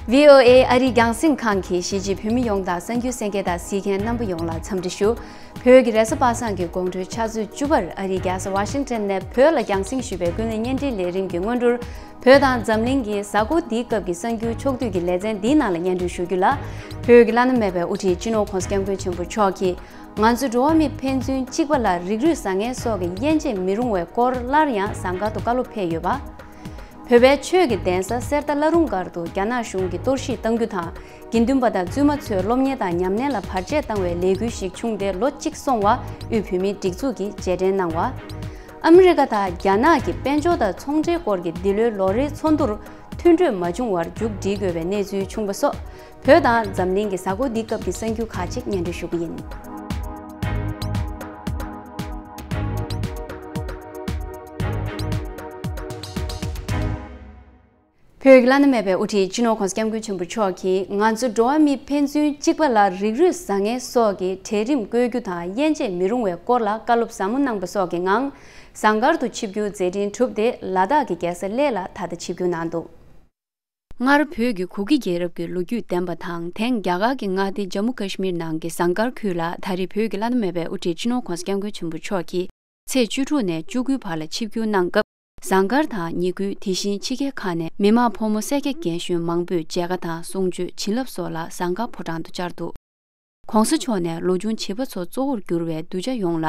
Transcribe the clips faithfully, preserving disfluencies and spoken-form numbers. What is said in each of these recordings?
བྷི་ཨོ་ཨེ་ཨ་རིའི་རྒྱང་སྲིང་ཁང་གིས་གཞིས་བྱེས་བོད་མི་ཡོངས་དང་གསར་འགྱུར་གསན་མཁན་དང་གཟིགས་མཁན་རྣམ་པ་ཡོངས་ལ་འཚམས་འདྲི་ཞུ། བོད་ཀྱི་རེས་གཟའ་པ་སངས་ཀྱི་དགོང་དྲོའི་ཆུ་ཚོད་བཅུ་པར་ཨ་རིའི་རྒྱལ་ས་ཝ་ཤིང་ཊོན་ནས་བོད་ལ་རྒྱང་སྲིང་ཞུས་པའི་ཀུན་གླེང་བརྙན་འཕྲིན་ལས་རིམ་གྱི་སྔོན་འགྲོར། བོད་དང་འཛམ་གླིང་གི་གཟའ་འཁོར་འདིའི་སྐབས་ཀྱི་གསར་འགྱུར་ཕྱོགས་བསྡུས་ཀྱི་ལེ་ཚན་འདིའི་ནང་ལ་སྙན་སྒྲོན་ཞུ་རྒྱུ་ལ། བོད་ཀྱི་བླ་ན་མེད་པའི་དབུ་ཁྲིད་སྤྱི་ནོར་༸གོང་ས་༸སྐྱབས་མགོན་ཆེན་པོ་མཆོག་གིས། ང་ཚོ་འགྲོ་བ་མི་ཕན་ཚུན་གཅིག་པ་ལ་རིགས་རུས་བཟང་ངན་སོགས་ཀྱི་དབྱེ་འབྱེད་མི་རུང་བའི་སྐོར་སླར་ཡང་ཟངས་དཀར་དུ་བཀའ་སློབ་ཕེབས་ཡོད་པ། བོད་པའི་ཆོས་ཀྱི་གདན་ས་གསེར་རྟ་བླ་རུང་སྒར་དུ་རྒྱ་ནག་གཞུང་གིས་གཏོར་བཤིག་གཏང་རྒྱུ་དང་། དགེ་འདུན་པ་དང་བཙུན་མ་ཚོའི་སློབ་གཉེར་དང་ཉམས་ལེན་ལ་བར་ཆད་བཏང་བའི་ལས་འགུལ་ཞིག་བྱུང་སྟེ་ལོ་གཅིག་སོང་བ་དབུས་བོད་མིའི་སྒྲིག་འཛུགས་ཀྱིས་རྗེས་དྲན་གནང་བ། ཨ་མི་རི་ཀ་དང་རྒྱ་ནག་གི་དཔལ་འབྱོར་དང་ཚོང་འབྲེལ་སྐོར་གྱི་འདི་ལོའི་ལོ་རེའི་ཚོགས་འདུར་མཐུན་གྲོས་མ་བྱུང་བར་མཇུག་སྒྲིལ་དགོས་པའི་གནས་ཚུལ་བྱུང་བ་སོགས། བོད་དང་འཛམ་གླིང་གི་གཟའ་འཁོར་འདིའི་སྐབས་ཀྱི་གསར་འགྱུར་ཁག་ཅིག་སྙན་སྒྲོན་ཞུ་གི་ཡིན། བོད་ཀྱི་བླ་ན་མེད་པའི་དབུ་ཁྲིད་སྤྱི་ནོར་༸གོང་ས་༸སྐྱབས་མགོན་ཆེན་པོ་མཆོག་གིས་ང་ཚོ་འགྲོ་བ་མི་ཕན་ཚུན་གཅིག་པ་ལ་རིགས་རུས་བཟང་ངན་སོགས་ཀྱི་གྲལ་རིམ་བཀོད་རྒྱུ་དང་དབྱེ་འབྱེད་མི་རུང་བའི་སྐོར་ལ་བཀའ་སློབ་ཟབ་མོ་གནང་པ་སོགས་ཀྱི་ངང་། ཟངས་དཀར་དུ་ཆིབས་བསྒྱུར་མཛད་འཕྲིན་གྲུབ་སྟེ་ལ་དྭགས་ཀྱི་རྒྱལ་ས་གླེ་ལ་ད་ལྟ་ཆིབས་བསྒྱུར་གནང་འདུག་སྔར་བོད་ཀྱི་གུ་གེ་རྒྱལ་རབས་ཀྱི་ལོ་རྒྱུས་ལྡན་པ་དང་། དེང་རྒྱ་གར་གྱི་མངའ་སྡེ་ཇམ་མུ་ཀ་ཤི་མིར་ནང་གི་ཟངས་དཀར་ཁུལ་ལ་ད་རེས་བོད་ཀྱི་བླ་ན་མེད་པའི་དབུ་ཁྲིད་སྤྱི་ནོར་༸གོང་ས་༸སྐྱབས་མགོན་ཆེན་པོ་མཆོག་གིས་ཚེས་བཅུ་དྲུག་ནས་བཅུ་དགུའི་བར་ལ་ཆིབས་བསྒྱུར་གནང་སྐབས། ཟངས་དཀར་དང་ཉེ་ཁུལ་དེ་བཞིན་ཕྱི་རྒྱལ་ཁག་ནས་མི་མང་ཕོ་མོ་སེར་སྐྱ་རྒན་གཞོན་མང་པོས་མཇལ་ཁ་དང་གསུང་ཆོས་བྱིན་རླབས་སོགས་ལ་ཟངས་དཀར་ཕོ་བྲང་དུ་བཅར་འདུག ༸གོང་ས་མཆོག་ནས་ལོ་ཆུང་བྱིས་པ་ཚོ་གཙོ་བོར་གྱུར་བའི་གདུལ་བྱ་ཡོངས་ལ་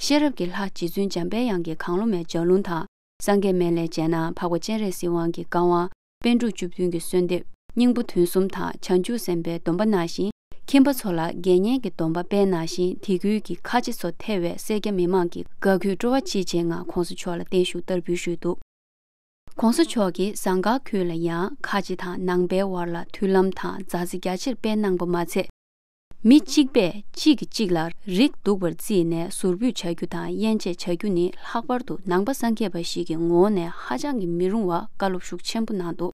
ཤེས་རབ་ཀྱི་ལྷ་རྗེ་བཙུན་འཇམ་དཔལ་དབྱངས་ཀྱི་གང་བློ་མའི་ལྗགས་ལུང་དང་། སངས་རྒྱས་སྨན་བླའི་རྗེས་གནང་། འཕགས་པ་སྤྱན་རས་གཟིགས་དབང་གི་བཀའ་དབང་། པཎ་གྲུབ་བཅུ་བདུན་གྱི་གསོལ་འདེབས། སྙིང་པོ་དོན་གསུམ་དང་། བྱང་ཆུབ་སེམས་དཔའི་སྡོམ་པ་གནང་ཞིང་། ཁྱིམ་པ་ཚོ་ལ་དགེ་བསྙེན་གྱི་སྡོམ་པ་སྤེལ་གནང་ཞིང་། དེ་ཁུལ་གྱི་ཁ་ཆེ་ཚོ་ཐེ་བའི་སེར་སྐྱ་མི་མང་གིས་དགའ་གུས་སྤྲོ་བ་སྐྱེད་བྱེད་ངང་༸གོང་ས་མཆོག་ལ་བརྟན་བཞུགས་བསྟར་འབུལ་ཞུས་འདུག ༸གོང་ས་མཆོག་གིས་ཟངས་དཀར་ཁུལ་ལ་ཡང་ཁ་ཆེ་དང་ནང་པའི་དབར་ལ་མཐུན་ལམ་དང་མཛའ་བརྩེ་རྒྱ་ཆེར་སྤེལ་གནང་པ་མ་ཚད། མི་གཅིག་པས་གཅིག་གིས་གཅིག་ལ་རིགས་སྡུག་པར་བརྩིས་ནས་ཟུར་ཕུད་བྱ་རྒྱུ་དང་དབྱེ་འབྱེད་བྱ་རྒྱུ་ནི་ལྷག་པར་དུ་ནང་པ་སངས་རྒྱས་པ་ཞིག་གི་ངོ་བོ་ནས་ཧ་ཅང་གི་མི་རུང་བ་བཀའ་སློབ་ཤུགས་ཆེན་པོ་གནང་འདུག་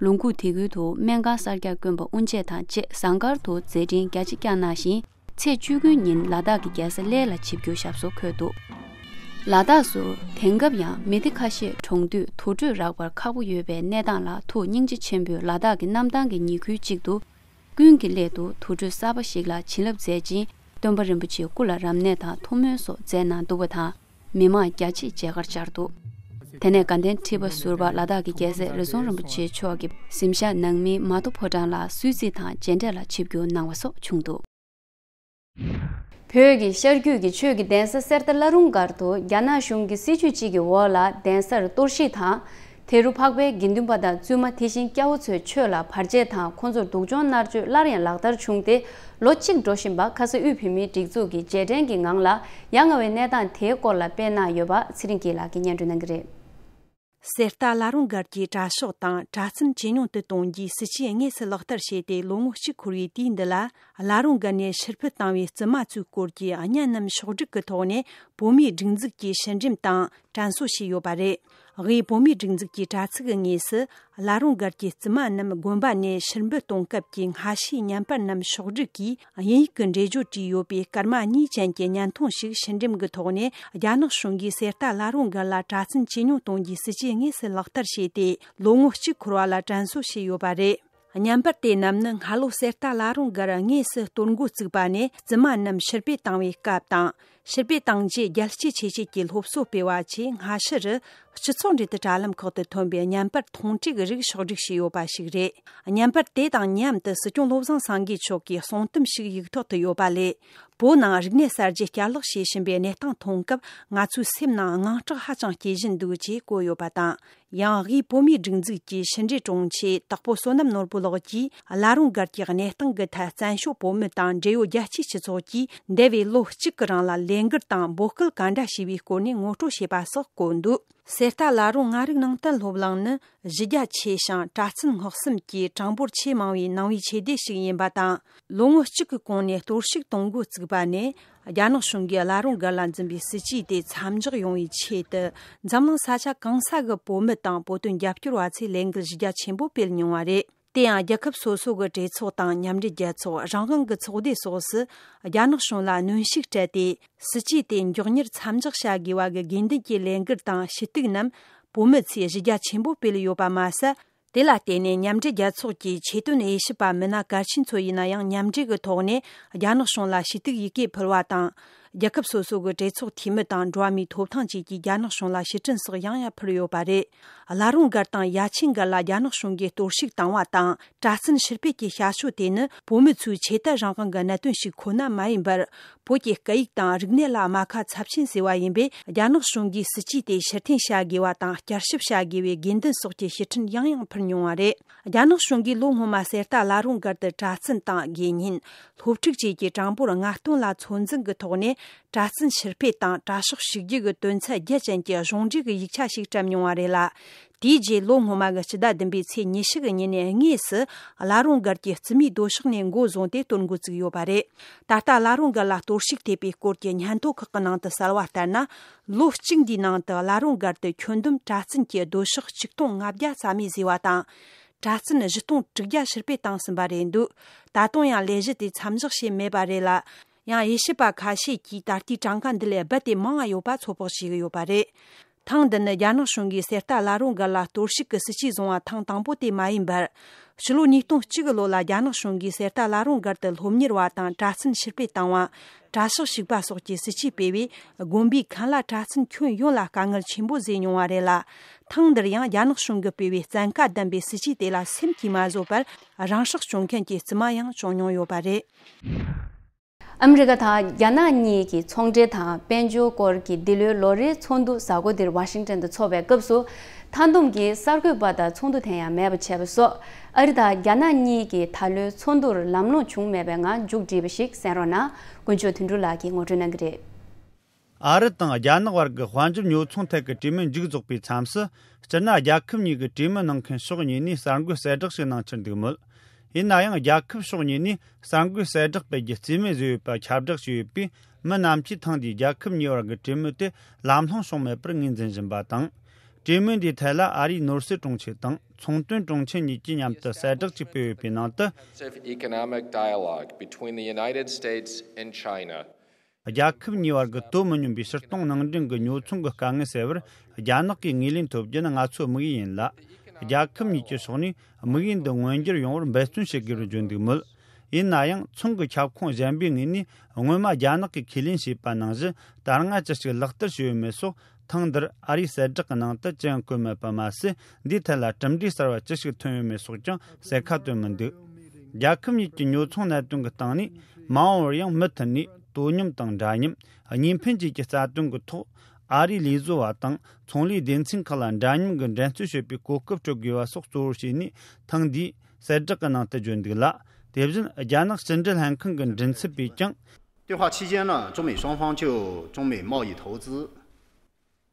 ལུང་ཁུག་དེ་ཁུལ་དུ་སྨན་ཁང་གསར་རྒྱག་དགོན་པ་དབུ་འབྱེད་དང་བཅས་ཟངས་དཀར་དུ་མཛད་འཕྲིན་རྒྱ་ཆེ་བསྐྱངས་གནང་ཞིང་། ཚེས་བཅུ་དགུ་ཉིན་ལ་དྭགས་ཀྱི་རྒྱལ་ས་གླེ་ལ་ཆིབས་བསྒྱུར་ཞབས་སོར་འཁོད་འདུག་ལ་དྭགས་སུ་དེང་སྐབས་ཡང་མི་སྡེ་ཁ་ཤས་གྲོང་སྡུད་དུར་ཁྲོད་རག་པར་ཁག་པོ་ཡོད་པའི་གནས་སྟངས་ལ་ཐུགས་སྙིང་རྗེ་ཆེན་པོས་ལ་དྭགས་ཀྱི་གནམ་ཐང་གི་ཉེ་ཁུལ་གཅིག་ཏུ། ཀུན་གྱི་སླད་དུ་དུར་ཁྲོད་གསར་པ་ཞིག་ལ་བྱིན་རླབས་མཛད་ཅིང་། སྟོན་པ་རིན་པོ་ཆེའི་སྐུ་ལ་རབ་གནས་དང་ཐུགས་སྨོན་སོགས་མཛད་གནང་འདུག་པ་དང་། མི་མང་རྒྱ་ཆེས་མཇལ་ཁར་བཅར་འདུག་དེ་ནས་དགའ་ལྡན་ཁྲི་པ་ཟུར་པ་ལ་དྭགས་ཀྱི་རྒྱལ་སྲས་རི་རྫོང་རིན་པོ་ཆེ་མཆོག་གི་གཟིམ་ཤག་ནང་མིའི་མ་ཏོ་ཕོ་བྲང་ལ་གསོལ་ཚིགས་དང་མཇལ་འཕྲད་ལ་ཆིབས་བསྒྱུར་གནང་བ་སོགས་བྱུང་འདུག་བོད་ཀྱི་ཤར་རྒྱུད་ཀྱི་ཆོས་ཀྱི་གདན་ས་གསེར་རྟ་བླ་རུང་སྒར་དུ་རྒྱ་ནག་གཞུང་གི་སྲིད་བྱུས་གཅིག་གི་འོག་ལ་གདན་སར་གཏོར་བཤིག་དང་། དེ་རུ་འཕགས་པའི་དགེ་འདུན་པ་དང་བཙུན་མ་དེ་བཞིན་སྐྱ་བོ་ཚོའི་ཆོས་ལ་བར་ཆད་དང་ཁོང་ཚོར་སྡུག་སྦྱོང་མནར་གཅོད་སླར་ཡང་ལག་བསྟར་བྱུང་སྟེ་ལོ་གཅིག་འགྲོ་བཞིན་པ། ཁ་ས་དབུས་བོད་མིའི་སྒྲིག་འཛུགས་ཀྱིས་རྗེས་དྲན་གྱི་ངང་ལ་ཡ་ང་བའི་གནས་སྟངས་དེའི་སྐོར་ལ་སྤེལ་གནང་ཡོད་པ་ཚེ་རིང་སྐྱིད་ལགས་ཀྱིས་སྙན་སྒྲོན་གནང་གི་རེད། གསེར་རྟ་བླ་རུང་སྒར་གྱི་གྲྭ་ཤག་དང་གྲྭ་བཙུན་ཇེ་ཉུང་དུ་གཏོང་རྒྱུའི་སྲིད་ཇུས་དངོས་སུ་ལག་བསྟར་བྱས་ཏེ་ལོ་ངོ་གཅིག་འཁོར་བའི་དུས་འདི་ལ། བླ་རུང་སྒར་ནས་ཕྱིར་འབུད་བཏང་བའི་བཙུན་མ་ཚོའི་སྐོར་གྱི་གཉའ་གནོན་ཕྱོགས་སྒྲིག་གི་ཐོག་ནས་བོད་མིའི་སྒྲིག་འཛུགས་ཀྱིས་ཕྱི་འགྲེམས་དང་དྲན་གསོ་བྱས་ཡོད་པ་རེད། དབུས་བོད་མིའི་སྒྲིག་འཛུགས་ཀྱི་དྲ་ཚིགས་ཀྱི་ངོས་སུ། བླ་རུང་སྒར་གྱི་བཙུན་མ་རྣམས་དགོན་པ་ནས་ཕྱིར་འབུད་གཏོང་སྐབས་ཀྱི་སྔ་ཕྱིའི་བརྙན་པར་རྣམས་ཕྱོགས་སྒྲིག་གིས་དབྱིན་ཡིག་གི་འགྲེལ་བརྗོད་བྲིས་ཡོད་པའི་སྐར་མ་གཉིས་ཅན་གྱི་བརྙན་ཐུང་ཞིག་ཕྱི་འགྲེམས་ཀྱི་ཐོག་ནས། རྒྱ་ནག་གཞུང་གིས་གསེར་རྟ་བླ་རུང་སྒར་ལ་གྲྭ་བཙུན་ཇེ་ཉུང་གཏོང་རྒྱུའི་སྲིད་ཇུས་དངོས་སུ་ལག་བསྟར་བྱས་ཏེ། ལོ་ངོ་གཅིག་འཁོར་བ་ལ་དྲན་གསོ་བྱས་ཡོད་པ་རེད། བརྙན་པར་དེ་རྣམས་ནི་སྔ་ལོ་གསེར་རྟ་བླ་རུང་སྒར་དངོས་སུ་གཏོར་འགོ་བཙུགས་པ་ནས་བཙུན་མ་རྣམས་ཕྱིར་འབུད་བཏང་བའི་སྐབས་དང་། ཕྱིར་འབུད་བཏང་རྗེས་རྒྱལ་གཅེས་ཆེ་བཞེས་ཀྱི་སློབ་གསོ་སྤེལ་བ་བཅས་སྔ་ཕྱི་རུ་སྤྱི་ཚོགས་འབྲེལ་མཐུད་དྲ་ལམ་ཁག་ཏུ་ཐོན་པའི་བརྙན་པར་ཐུང་གྲས་རིགས་ཕྱོགས་སྒྲིག་བྱས་ཡོད་པ་ཞིག་རེད། བརྙན་པར་དེ་དང་མཉམ་དུ་སྲིད་སྐྱོང་བློ་བཟང་སེང་གེ་མཆོག་གི་གསུང་དུམ་ཞིག་ཡིག་ཐོག་ཏུ་ཡོད་པ་ལས། བོད་ནང་རིག་གནས་གསར་བརྗེ་བསྐྱར་ལོག་བྱེད་བཞིན་པའི་གནས་སྟངས་མཐོང་སྐབས་ང་ཚོའི་སེམས་ནང་དངངས་སྐྲག་ཧ་ཅང་སྐྱེ་བཞིན་འདུག་ཅེས་བཀོད་ཡོད་པ་དང་། ཡང་དབུས་བོད་མིའི་སྒྲིག་འཛུགས་ཀྱི་ཕྱི་འབྲེལ་དྲུང་ཆེ་དྭགས་པོ་བསོད་ནམས་ནོར་བུ་ལགས་ཀྱིས། བླ་རུང་སྒར་གྱི་གནས་སྟངས་ཀྱི་ཐད་བཙན་བྱོལ་བོད་མི་དང་འབྲེལ་ཡོད་རྒྱལ་སྤྱིའི་སྤྱི་ཚོགས་ཀྱིས་འདས་པའི་ལོ་གཅིག་གི་རིང་ལ་ལས་འགུལ་དང་འབོད་སྐུལ་ག་འདྲ་བྱས་པའི་སྐོར་ནས་ངོ་སྤྲོད་བྱས་པ་སོགས་བཀོད་འདུག་གསེར་རྟ་བླ་རུང་མངའ་རིས་ནང་བསྟན་སློབ་གླིང་ནི་གཞི་རྒྱ་ཆེ་ཞིང་གྲྭ་བཙུན་སྔོག་གསུམ་གྱི་གྲངས་འབོར་ཆེས་མང་བའི་ནང་པའི་ཆོས་སྡེ་ཞིག་ཡིན་པ་དང་། ལོ་ངོ་གཅིག་གི་གོང་ནས་གཏོར་བཤིག་གཏོང་འགོ་བཙུགས་པ་ནས། རྒྱ་ནག་གཞུང་གིས་བླ་རུང་སྒར་ལ་འཛིན་པའི་སྲིད་ཇུས་དེ་མཚམས་འཇོག་ཡོང་བའི་ཆེད་དུ། འཛམ་གླིང་ས་ཆ་གང་ས་གི་བོད་མི་དང་བོད་དོན་རྒྱབ་སྐྱོར་བ་ཚོས་ལས་འགུལ་གཞི་རྒྱ་ཆེན་པོ་སྤེལ་མྱོང་བ་རེད། དེ་ཡང་རྒྱལ་ཁབ་སོ་སོ་གི་གྲོས་ཚོགས་དང་མཉམ་འབྲེལ་རྒྱལ་ཚོགས། རང་དབང་གི་ཚོགས་སྡེ་སོགས་སུ་རྒྱ་ནག་གཞུང་ལ་གནོན་ཤུགས་སྤྲད་དེ། སྲིད་ཇུས་དེ་མགྱོགས་མྱུར་མཚམས་འཇོག་བྱ་དགོས་པ་གི་དགོས་འདུན་གྱི་ལས་འགུལ་དང་ཞུ་གཏུག་རྣམས་བོད་མི་ཚོས་གཞི་རྒྱ་ཆེན་པོ་སྤེལ་ཡོད་པ་མ་ཟད། དེ་ལ་བརྟེན་ནས་མཉམ་འབྲེལ་རྒྱལ་ཚོགས་ཀྱི་ཆེས་མཐོའི་དབྱེ་ཞིབ་པ་མི་སྣ་གལ་ཆེན་ཚོ་ཡིན་ན་ཡང་མཉམ་འབྲེལ་གྱི་ཐོག་ནས་རྒྱ་ནག་གཞུང་ལ་ཞུ་གཏུག་ཡི་གེ་ཕུལ་བ་དང་། རྒྱལ་ཁབ་སོ་སོ་གི་གྲོས་ཚོགས་འཐུས་མི་དང་འགྲོ་བ་མིའི་ཐོབ་ཐང་བཅས་ཀྱི་རྒྱ་ནག་གཞུང་ལ་ཞུ་སྐྲུན་སོགས་ཡང་ཡང་ཕུལ་ཡོད་པ་རེད། བླ་རུང་སྒར་དང་ཡ་ཆེན་སྒར་ལ་རྒྱ་ནག་གཞུང་གིས་གཏོར་བཤིག་བཏང་བ་དང་། གྲྭ་བཙུན་ཕྱིར་སྤེལ་གྱི་བྱ་སྤྱོད་དེ་ནི་བོད་མི་ཚོའི་ཆོས་དད་རང་དབང་གི་གནད་དོན་ཞིག་ཁོ་ན་མ་ཡིན་པར། བོད་ཀྱི་སྐད་ཡིག་དང་རིག་གནས་ལ་རྨ་ཁ་ཚབས་ཆེན་བཟོས་པ་ཡིན་པས། རྒྱ་ནག་གཞུང་གིས་སྲིད་ཇུས་དེ་ཕྱིར་འཐེན་བྱ་དགོས་པ་དང་བསྐྱར་ཞིབ་བྱ་དགོས་པའི་དགོས་འདུན་སོགས་ཀྱི་ཞུ་འཕྲིན་ཡང་ཡང་ཕུལ་མྱོང་བ་རེད། རྒྱ་ནག་གཞུང་གིས་ལོ་སྔོན་མ་གསེར་རྟ་བླ་རུང་སྒར་དུ་གྲྭ་བཙུན་དང་དགེ་བསྙེན། སློབ་ཕྲུག་བཅས་ཀྱི་གྲངས་འབོར་ལྔ་སྟོང་ལ་ཚོད་འཛིན་གྱི་ཐོག་ནས་གྲྭ་བཙུན་ཕྱིར་སྤེལ་དང་གྲྭ་ཤག་ཞུགས་རྒྱུ་གི་དོན་ཚན་བརྒྱད་ཅན་གྱི་གཞུང་འབྲེལ་གྱི་ཡིག་ཆ་ཞིག་བཀྲམ་མྱོང་བ་རེད་ལ། དེའི་རྗེས་ལོ་སྔོན་མ་གི་ཕྱི་ཟླ་བདུན་པའི་ཚེས་ཉི་ཤུ་གི་ཉིན་ནས་དངོས་སུ་བླ་རུང་སྒར་གྱི་རྩིས་མེད་སྡོད་ཤག་ནས་འགོ་བཟུང་སྟེ་གཏོར་འགོ་བཙུགས་ཡོད་པ་རེད། ད་ལྟ་བླ་རུང་སྒར་ལ་གཏོར་བཤིག་ཐེབས་པའི་སྐོར་གྱི་སྙན་ཐོ་ཁག་གི་ནང་དུ་གསལ་བ་ལྟར་ན། ལོ་གཅིག་འདིའི་ནང་དུ་བླ་རུང་སྒར་དུ་ཁྱོན་བསྡོམས་གྲྭ་བཙུན་གྱི་སྡོད་ཤག་ཆིག་སྟོང་ལྔ་བརྒྱ་རྩ་མེད་བཟོས་པ་དང་། གྲྭ་བཙུན་བཞི་སྟོང་དྲུག་བརྒྱ་ཕྱིར་སྤེལ་བཏང་ཟིན་པ་རེད་འདུག་ད་དུང་ཡང་ལས་གཞི་དེ་མཚམས་བཞག་བྱས་མེད་པ་རེད་ལ། ཡང་དབྱེ་ཞིབ་པ་ཁ་ཤས་ཀྱིས་ད་ལྟའི་གྲངས་ཀ་འདི་ལས་རྦད་དེ་མང་བ་ཡོད་པ་ཚོད་དཔག་བྱེད་ཀྱི་ཡོད་པ་རེད། ཐེངས་འདི་ནི་རྒྱ་ནག་གཞུང་གིས་གསེར་རྟ་བླ་རུང་སྒར་ལ་གཏོར་བཤིག་གི་སྲིད་ཇུས་བཟུང་བ་ཐེངས་དང་པོ་དེ་མ་ཡིན་པར། ཕྱི་ལོ་ཉིས་སྟོང་གཅིག་གི་ལོ་ལ་རྒྱ་ནག་གཞུང་གིས་གསེར་རྟ་བླ་རུང་སྒར་དུ་སློབ་གཉེར་བ་དང་གྲྭ་བཙུན་ཕྱིར་སྤེལ་བཏང་བ། གྲྭ་ཤག་ཞུགས་པ་སོགས་ཀྱི་སྲིད་ཇུས་སྤེལ་བས། དགོན་པའི་མཁན་བླ་གྲྭ་བཙུན་ཁྱོན་ཡོངས་ལ་དཀའ་ངལ་ཆེན་པོ་བཟོས་མྱོང་བ་རེད་ལ། ཐེངས་འདིར་ཡང་རྒྱ་ནག་གཞུང་གིས་སྤེལ་བའི་བཙན་བཀའ་ལྡན་པའི་སྲིད་ཇུས་དེ་ལ་སེམས་ཀྱིས་མ་བཟོད་པར་རང་སྲོག་གཅོད་མཁན་གྱི་བཙུན་མ་ཡང་བྱུང་མྱོང་ཡོད་པ་རེད། ཨ་མི་རི་ཀ་དང་རྒྱ་ནག་གཉིས་ཀྱི་ཚོང་འབྲེལ་དང་དཔལ་འབྱོར་སྐོར་གྱི་འདི་ལོའི་ལོ་རེའི་ཚོགས་འདུ་གཟའ་འཁོར་འདིར་ཝ་ཤིང་ཊོན་དུ་འཚོགས་པའི་སྐབས་སུ། མཐའ་བསྡོམས་ཀྱིས་གསར་འགོད་པ་དང་ཚོགས་འདུ་དེ་ཡང་མེད་པ་བྱས་པ་སོགས། ཨ་རི་དང་རྒྱ་ནག་གཉིས་ཀྱི་ད་ལོའི་ཚོགས་འདུར་ལམ་ལྷོང་བྱུང་མེད་པའི་ངང་མཇུག་བསྒྲིལ་བ་ཞིག་གསན་རོགས་གནང་། དཀོན་མཆོག་དོན་གྲུབ་ལགས་ཀྱིས་ངོ་སྤྲོད་གནང་གི་རེད། ཨ་རི་དང་རྒྱ་ནག་བར་གྱི་དཔལ་འབྱོར་ཉོ་ཚོང་ཐད་ཀྱི་གྲོས་མོལ་མཇུག་རྫོགས་པའི་མཚམས་སུ། སྤྱིར་ན་རྒྱལ་ཁབ་གཉིས་ཀྱི་གྲོས་མོལ་གནང་མཁན་ཕྱོགས་གཉིས་ནས་གསར་འགོད་གསལ་བསྒྲགས་ཤིག་གནང་འཆར་འདུག་མོད། ཡིན་ན་ཡང་། རྒྱལ་ཁབ་ཕྱོགས་གཉིས་ནས་གསར་འགོད་གསལ་བསྒྲགས་སྤེལ་རྒྱུ་རྩིས་མེད་བཟོས་ཡོད་པ་ཁྱབ་བསྒྲགས་བྱས་ཡོད་པས། མི་རྣམས་ཀྱིས་ཐེངས་འདིའི་རྒྱལ་ཁབ་གཉིས་བར་གྱི་གྲོས་མོལ་དེ་ལམ་ལྷོང་བྱུང་མེད་པར་ངོས་འཛིན་བཞིན་པ་དང་། གྲོས་མོལ་འདིའི་ཐད་ལ་ཨ་རིའི་ནོར་སྲིད་དྲུང་ཆེ་དང་ཚོང་དོན་དྲུང་ཆེ་གཉིས་ཀྱིས་མཉམ་དུ་གསལ་བསྒྲགས་ཅིག་སྤེལ་ཡོད་པའི་ནང་དུ། Economic dialogue between the United States and China. རྒྱལ་ཁབ་གཉིས་བར་གྱི་དོ་མི་མཉམ་པའི་ཕྱིར་གཏོང་ནང་འདྲེན་གྱི་ཉོ་ཚོང་གི་དཀའ་ངལ་སེལ་བར། རྒྱ་ནག་གིས་ངོས་ལེན་ཐོབ་རྒྱུ་ནི་ང་ཚོའི་དམིགས་ཡུལ་ཡིན་ལ། རྒྱལ་ཁབ་གཉིས་ཀྱི་ཕྱོགས་ནས་དམིགས་ཡུལ་འདི་མངོན་འགྱུར་ཡོང་བར་འབད་བརྩོན་བྱེད་དགོས་པར་བརྗོད་འདུག་མོད། ཡིན་ན་ཡང་། ཚོང་གི་ཁྱབ་ཁོངས་གཞན་པའི་ངོས་ནས་སྔོན་མ་རྒྱ་ནག་གིས་ཁས་ལེན་བྱས་པ་ནང་བཞིན་ད་སྔ་ཅི་ཞིག་ལག་བསྟར་བྱས་ཡོད་མེད་སོགས། ཐེངས་འདིར་ཨ་རིའི་གསལ་བསྒྲགས་ཀྱི་ནང་དུ་ཅི་ཡང་བཀོད་མེད་པ་མ་ཟད། འདིའི་ཐད་ལ་གྲུབ་འབྲས་གསར་བ་ཅི་ཞིག་ཐོན་ཡོད་མེད་སོགས་ཀྱང་གསལ་ཁ་བཏོན་མི་འདུག་རྒྱལ་ཁབ་གཉིས་ཀྱི་ཉོ་ཚོང་གནད་དོན་གྱི་སྟེང་ནས། མ་འོངས་པར་ཡང་མུ་མཐུད་ནས་དོ་མཉམ་དང་འདྲ་མཉམ། གཉིས་ཕན་བཅས་ཀྱི་རྩ་དོན་གྱི་ཐོག་ཨ་རིའི་ལས་བཟོ་བ་དང་ཚོང་ལས་སྡེ་ཚན་ཁག་ལ་འདྲ་མཉམ་གྱི་འགྲན་རྩོད་བྱེད་པའི་གོ་སྐབས་སྤྲོད་དགོས་པ་སོགས་གཙོ་བོར་བྱས་ནས་ཐེངས་འདིའི་གསལ་བསྒྲགས་ཀྱི་ནང་དུ་བརྗོད་འདུག་ལ། དེ་བཞིན་རྒྱ་ནག་ཕྱི་འབྲེལ་ལྷན་ཁང་གི་མགྲིན་ཚབ་པས་ཀྱང་། 对话期间呢，中美双方就中美贸易投资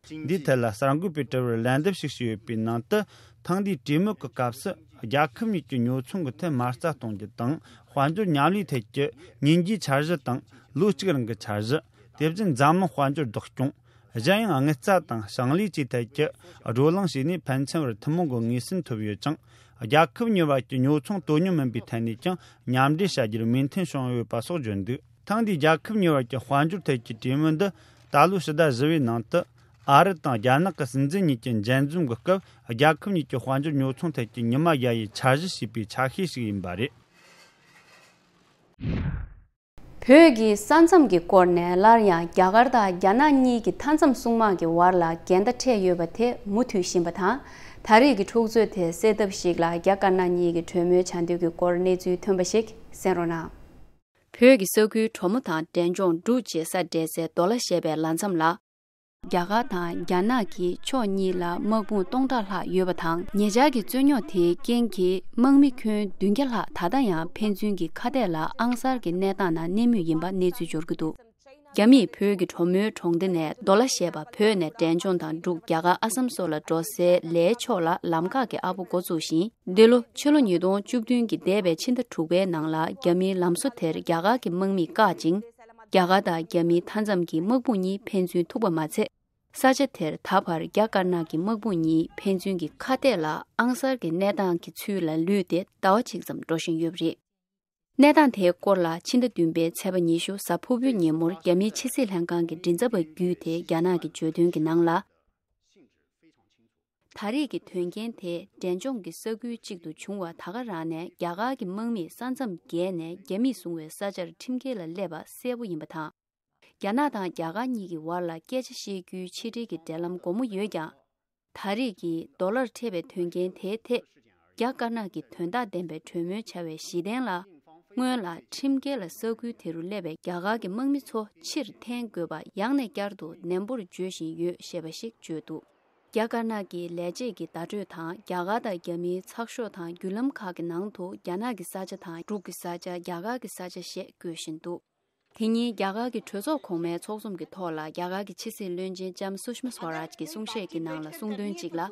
འདིའི་ཐད་ལ་གསར་འགོད་པའི་དྲི་བར་ལན་འདེབས་ཤིག་ཞུས་ཡོད་པའི་ནང་དུ། ཐེངས་འདིའི་གྲོས་མོལ་གྱི་སྐབས་སུ་རྒྱལ་ཁབ་གཉིས་ཀྱི་ཉོ་ཚོང་གི་ཐད་མ་རྩ་གཏོང་རྒྱུ་དང་། དཔལ་འབྱོར་མཉམ་ལས་ཐད་ཀྱི་ཉིན་རྒྱུན་འཆར་གཞི་དང་ལོ་གཅིག་རིང་གི་འཆར་གཞི། དེ་བཞིན་འཛམ་གླིང་དཔལ་འབྱོར་བདག་སྐྱོང་། གཞན་ཡང་དངུལ་རྩ་དང་ཞིང་ལས་བཅས་ཐད་ཀྱི་བགྲོ་གླེང་བྱས་ནས་ཕན་ཚུན་བར་ཐུན་མོང་གི་ངོས་ཟིན་ཐུབ་ཡོད་ཅིང་། རྒྱལ་ཁབ་གཉིས་བར་གྱི་ཉོ་ཚོང་དོ་མཉམ་མིན་པའི་ཐད་ནས་ཀྱང་མཉམ་འབྲེལ་བྱ་རྒྱུར་མོས་མཐུན་བྱུང་ཡོད་པ་སོགས་བརྗོད་འདུག་ཐེངས་འདིའི་རྒྱལ་ཁབ་གཉིས་བར་གྱི་དཔལ་འབྱོར་ཐད་ཀྱི་གྲོས་མོལ་འདི་ད་ལོའི་ཕྱི་ཟླ་བཞི་པའི་ནང་དུ་ཨ་རི་དང་རྒྱ་ནག་གི་སྲིད་འཛིན་གཉིས་ཀྱི་མཇལ་འཛོམས་ཀྱི་སྐབས། རྒྱལ་ཁབ་གཉིས་ཀྱི་དཔལ་འབྱོར་ཉོ་ཚོང་ཐད་ཀྱི་ཉི་མ་བརྒྱ་ཡི་འཆར་གཞི་ཞེས་པའི་ཆ་ཤས་ཤིག་ཡིན་པ་རེད། བོད་ཀྱི་ས་མཚམས་ཀྱི་སྐོར་ནས་སླར་ཡང་རྒྱ་གར་དང་རྒྱ་ནག་གཉིས་ཀྱི་མཐའ་མཚམས་སྲུང་དམག་གི་བར་ལ་འགལ་ཟླ་འཕྲད་ཡོད་པ་དེ་མུ་མཐུད་བཞིན་པ་དང་། ད་རེས་ཀྱི་འཁྲུག་རྩོད་དེ་སེལ་ཐབས་ཤིག་ལ་རྒྱ་དཀར་ནག་གཉིས་ཀྱིས་གྲོས་མོལ་བྱ་འདོད་ཀྱི་སྐོར་གནས་ཚུལ་ཐོན་པ་ཞིག་གསན་རོགས་གནང་། བོད་ཀྱི་ས་ཁུལ་གྲོ་མོ་དང་འབྲས་ལྗོངས་འབྲུག་བཅས་ས་འབྲེལ་སའི་མདོ་ལ་ཞེས་པའི་ལ་མཚམས་ལ། རྒྱ་གར་དང་རྒྱ་ནག་གི་ཕྱོགས་གཉིས་ལ་དམག་དཔུང་སྟོང་ཕྲག་ལྷག་ཡོད་པ་དང་། ཉེ་ཆར་གྱི་རྩོད་རྙོག་དེའི་རྐྱེན་གྱིས་དམག་མི་ཁྱོན་བདུན་བརྒྱ་ལྷག་ད་ལྟ་ཡང་ཕན་ཚུན་གྱི་ཁ་གཏད་ལ་ཨང་གསར་གྱི་གནས་སྟངས་ནང་གནས་མུས་ཡིན་པ་གནས་ཚུལ་འབྱོར་གྱི་འདུག་རྒྱ་མིས་བོད་ཀྱི་གྲོ་མོའི་གྲོང་སྡེ་ནས་མདོ་ལ་ཞེས་པ་བོད་ནས་འབྲས་ལྗོངས་དང་འབྲུག་རྒྱ་གར་ཨ་སམ་སོགས་ལ་འགྲོ་སའི་ལའི་ཕྱོགས་ལ་ལམ་ཁག་གི་ཨ་སྦོ་འགོ་བཙུགས་ཤིང་། འདི་ལོ་ཕྱི་ལོ་ཉིས་སྟོང་བཅུ་བདུན་གྱི་འདས་པའི་ཕྱི་ཟླ་དྲུག་པའི་ནང་ལ་རྒྱ་མིའི་ལམ་བཟོ་དེར་རྒྱ་གར་གྱི་དམག་མིས་བཀག་ཅིང་། རྒྱ་གར་དང་རྒྱ་མིའི་མཐའ་མཚམས་ཀྱི་དམག་དཔུང་གཉིས་ཕན་ཚུན་ཐུག་པ་མ་ཚད། ས་ཆ་དེར་ད་བར་རྒྱ་དཀར་ནག་གི་དམག་དཔུང་གཉིས་ཕན་ཚུན་གྱི་ཁ་གཏད་ལ་ཨང་གསར་གྱི་གནས་སྟངས་ཀྱི་ཚུལ་ལ་ལུས་ཏེ་ཟླ་བ་གཅིག་ཙམ་འགྲོ་བཞིན་ཡོད་པ་རེད། གནས་སྟངས་དེའི་སྐོར་ལ་ཕྱི་ཟླ་བདུན་པའི་ཚེས་པ་ཉི་ཤུ་གཟའ་ཕུར་བུའི་ཉིན་མོར་རྒྱ་མིའི་ཕྱི་སྲིད་ལྷན་ཁང་གི་མགྲིན་ཚབ་པ་བརྒྱུད་དེ་རྒྱ་ནག་གིས་བརྗོད་དོན་གྱི་ནང་ལ། ད་རེས་ཀྱི་དོན་རྐྱེན་དེ་འབྲས་ལྗོངས་ཀྱི་ས་ཁུལ་གཅིག་ཏུ་བྱུང་བ་ད་ག་རང་ནས་རྒྱ་གར་གྱི་དམག་མིས་ས་མཚམས་བརྒལ་ནས་རྒྱ་མིས་བཟུང་བའི་ས་ཆར་ཁྲིམས་འགལ་ལ་སླེབས་པ་གསལ་པོ་ཡིན་པ་དང་། རྒྱ་ནག་དང་རྒྱ་གར་གཉིས་ཀྱི་བར་ལ་སྐད་ཆ་བཤད་རྒྱུའི་ཕྱི་འབྲེལ་གྱི་འབྲེལ་ལམ་སྒོ་མོ་ཡོད་ཀྱང་། ད་རེས་ཀྱི་རྡོ་ལར་འཕྲད་པའི་དོན་རྐྱེན་དེའི་ཐད། རྒྱ་དཀར་ནག་གི་དོན་དག་ལྡན་པའི་གྲོས་མོལ་བྱ་བའི་གཞི་རྟེན་ལ། སྔོན་ལ་ཁྲིམས་འགལ་ལ་ས་ཁུལ་དེ་རུ་སླེབས་པའི་རྒྱ་གར་གྱི་དམག་མི་ཚོ་ཕྱིར་འཐེན་དགོས་པ་ཡང་ནས་བསྐྱར་དུ་ནན་པོར་བརྗོད་བཞིན་ཡོད་ཞེས་པ་ཞིག་བརྗོད་འདུག་རྒྱ་དཀར་ནག་གི་ལས་བྱེད་ཀྱི་བརྡ་སྤྲོད་དང་། རྒྱ་གར་དང་རྒྱ་མིའི་ཚགས་ཤོག་དང་བརྒྱུད་ལམ་ཁག་གི་ནང་དུ་རྒྱ་ནག་གི་ས་ཆ་དང་འབྲུག་གི་ས་ཆ། རྒྱ་གར་གྱི་ས་ཆ་ཞེས་བཀོད་བཞིན་འདུག་དེ་ཉིན་རྒྱ་གར་གྱི་གྲོས་ཚོགས་གོང་མའི་ཚོགས་འཛོམས་ཀྱི་ཐོག་ལ་རྒྱ་གར་གྱི་ཕྱི་སྲིད་བློན་ཆེན་ལྕམ་སུ་ཤྨ་སྭ་རཱཇ་གྱིས་གསུང་བཤད་ཀྱི་ནང་ལ་གསུངས་དོན་གཅིག་ལ།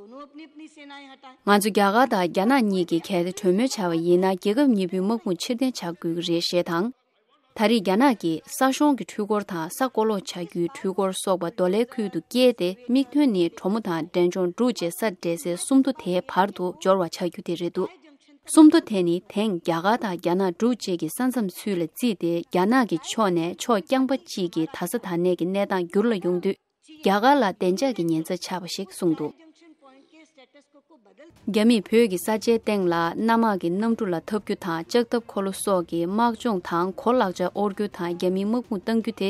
ང་ཚོ་རྒྱ་གར་དང་རྒྱ་ནག་གཉིས་ཀྱིས་གལ་ཏེ་གྲོས་མོལ་བྱ་བ་ཡིན་ན། རྒྱལ་ཁབ་གཉིས་པོའི་དམག་དཔུང་ཕྱིར་འཐེན་བྱ་དགོས་ཀྱི་རེད་ཞེས་དང་། ད་རེས་རྒྱ་ནག་གིས་ས་གཤོང་གི་འཕྲུལ་འཁོར་དང་ས་བཀོད་ལོག་བྱ་རྒྱུའི་འཕྲུལ་འཁོར་སོགས་པ་མདོ་ལའི་ཁུལ་དུ་བསྐྱལ་ཏེ། མིག་མཐོན་ནི་གྲོ་མོ་དང་འབྲས་ལྗོངས་འབྲུག་བཅས་ས་འབྲེལ་སའི་སུམ་མདོ་དེའི་བར་དུ་འབྱོར་བ་བྱ་རྒྱུ་དེ་རེད་འདུག་སུམ་མདོ་དེ་ནི་དེང་རྒྱ་གར་དང་རྒྱ་ནག་འབྲུག་བཅས་ཀྱི་ས་མཚམས་ཚུལ་ལ་བརྩིས་ཏེ། རྒྱ་ནག་གི་ཕྱོགས་ནས་ཕྱོགས་རྐྱང་པ་གཅིག་གི་ད་ས་ད་ནས་ཀྱི་གནས་སྟངས་འགྱུར་ལ་ཡོང་དུས། རྒྱ་གར་ལ་བདེ་འཇགས་ཀྱི་ཉེན་ཚབས་ཆགས་པ་ཞིག་གསུངས་འདུག་རྒྱ་མིས་བོད་ཀྱི་ས་ཆའི་སྟེང་ལ་གནམ་དམག་གི་གནམ་གྲུ་ལ་འཐབ་རྒྱུ་དང་། ལྕགས་ཐབ་འཁོར་ལོ་སོགས་ཀྱི་དམག་སྦྱོང་དང་། གོ་ལག་ཆ་དབོར་རྒྱུ་དང་། རྒྱ་མིའི་དམག་དཔུང་གཏང་རྒྱུ་དེ།